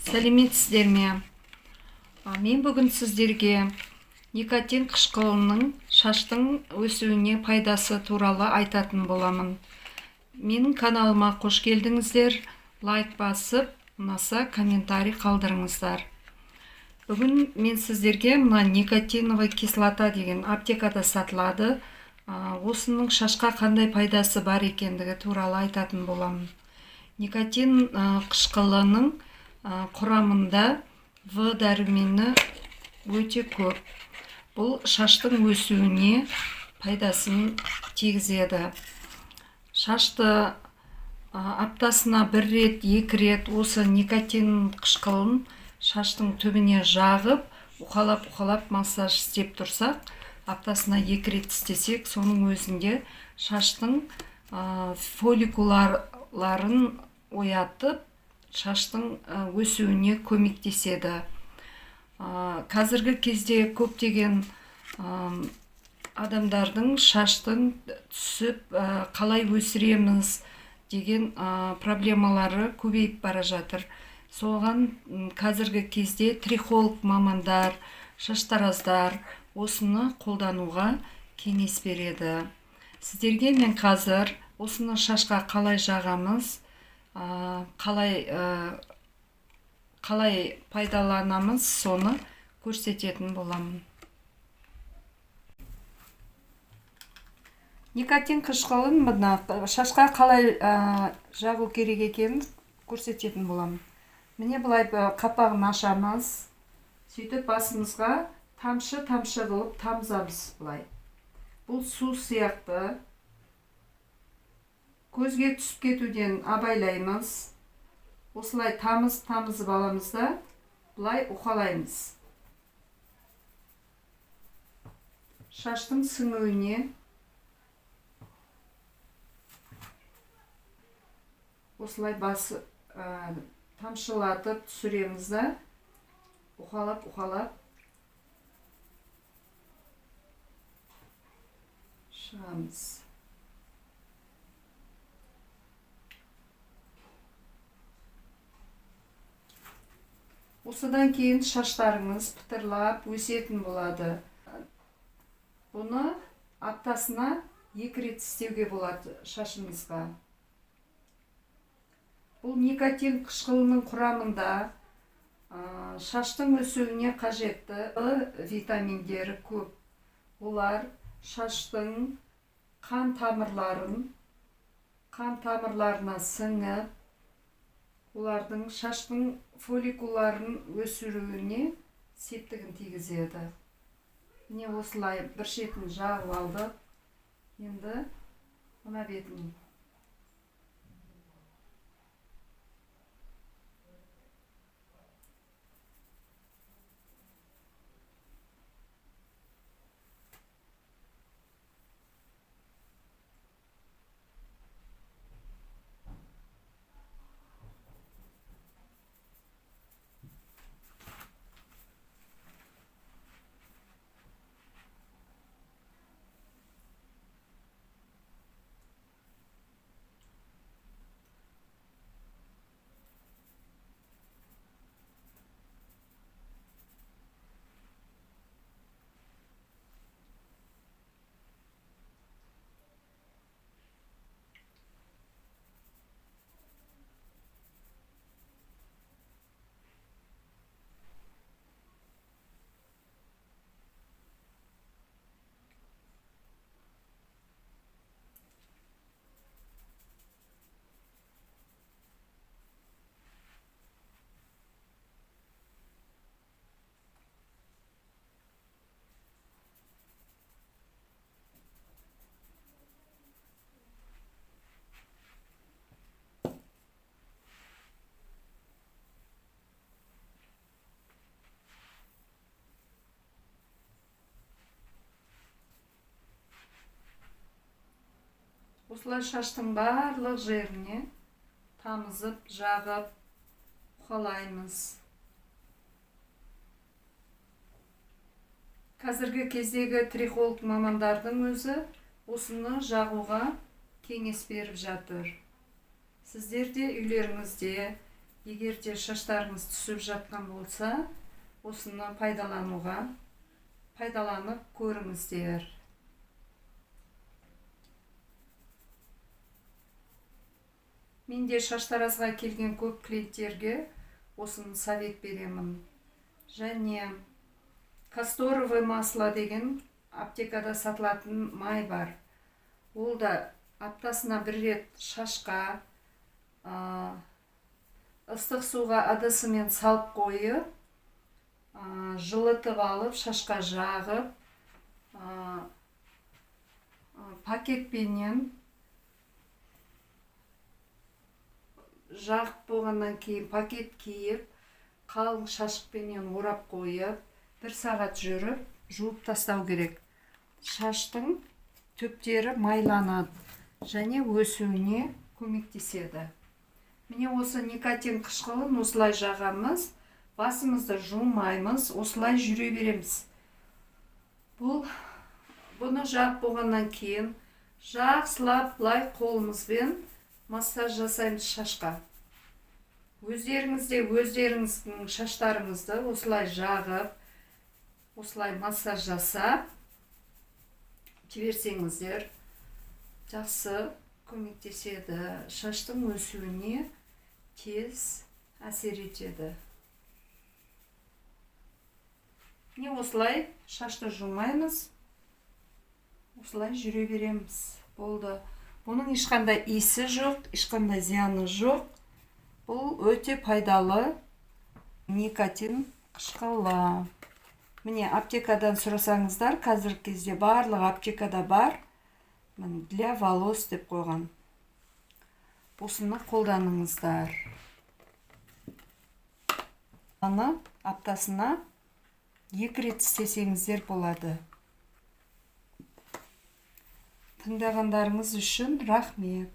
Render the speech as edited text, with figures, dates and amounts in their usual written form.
Сәлеметсіздер ме? Мен бүгін сіздерге никотин қышқылының шаштың өсуіне пайдасы туралы айтатын боламын. Менің каналыма қош келдіңіздер. Лайк басып, ұнаса комментарий қалдырыңыздар. Бүгін мен сіздерге мына никотиновая кислота деген аптекада сатылады. Осының шашқа қандай пайдасы бар екендігі туралы айтатын боламын. Никотин қышқылының құрамында В дәрумені өте көп. Бұл шаштың өсуіне пайдасын тигізеді. Шашты аптасына бір рет, екі рет осы никотин қышқылын шаштың түбіне жағып, уқалап-уқалап массаж істеп тұрсақ, аптасына екі рет істесек, соның өзінде шаштың фолликуларын оятып, шаштың өсуіне көмектеседі. Қазіргі кезде көптеген адамдардың шаштың түсіп, қалай өсіреміз деген проблемалары көбейіп бара жатыр. Соған қазіргі кезде трихолог мамандар, шаштараздар осыны қолдануға кеңес береді. Сіздерге мен қазір осыны шашқа қалай жағамыз, қалай пайдаланамыз, соны көрсететін боламын. Никотин қышқылын мына шашқа қалай жағу керек екенін көрсететін боламын. Міне былай қапағын ашамыз. Сөйтіп басымызға тамшы-тамшы қылып тамызамыз былай. Бұл су сияқты. Көзге түсіп кетуден абайлаймыз. Осылай тамызып аламыз да, былай уқалаймыз. Шаштың сіңуіне осылай басы тамшылатып түсіреміз да, уқалап-уқалап шығамыз. Осыдан кейін шаштарыңыз пытырлап өсетін болады. Бұны аптасына екі рет істеуге болады шашыңызға. Бұл никотин қышқылының құрамында шаштың өсуіне қажетті В витаминдері көп. Олар шаштың қан тамырларына сіңіп, олардың шаштың фолликуларын өсіруіне септігін тигізеді. Міне осылай бір шетін жағып алдық. Енді мына бетін. Осылай шаштың барлық жеріне тамызып, жағып, уқалаймыз. Қазіргі кездегі трихолог мамандардың өзі осыны жағуға кеңес беріп жатыр. Сіздер де үйлеріңізде Егер де шаштарыңыз түсіп жатқан болса, осыны пайдаланып көріңіздер. Мен де шаштаразға келген көп клиенттерге осыны совет беремін. Және касторовое масло деген аптекада сатылатын май бар. Ол да аптасына бір рет шашқа ыстық суға ыдысымен салып қойып, жылытып алып, шашқа жағып, пакетпенен жағып болғаннан кейін пакет киіп, қалың шашықпенен орап қойып, бір сағат жүріп, жуып тастау керек. Шаштың түптері майланады және өсуіне көмектеседі. Міне, осы никотин қышқылын осылай жағамыз, басымызды жумаймыз, осылай жүре береміз. Бұны жағып болғаннан кейін жақсылап былай қолымызбен массаж жасаймыз шашқа. Өздеріңіз де өздеріңіздің шаштарыңызды осылай жағып, осылай массаж жасап жіберсеңіздер, жақсы көмектеседі, шаштың өсуіне тез әсер етеді. Міне, осылай шашты жумаймыз, осылай жүре береміз, болды. Бұның ешқандай иісі жоқ, ешқандай зияны жоқ. Бұл өте пайдалы никотин қышқылы. Міне, аптекадан сұрасаңыздар, қазіргі кезде барлық аптекада бар. Міне, «для волос» деп қойған. Осыны қолданыңыздар. Аны аптасына екі рет істесеңіздер болады. Тыңдағандарыңыз үшін рахмет.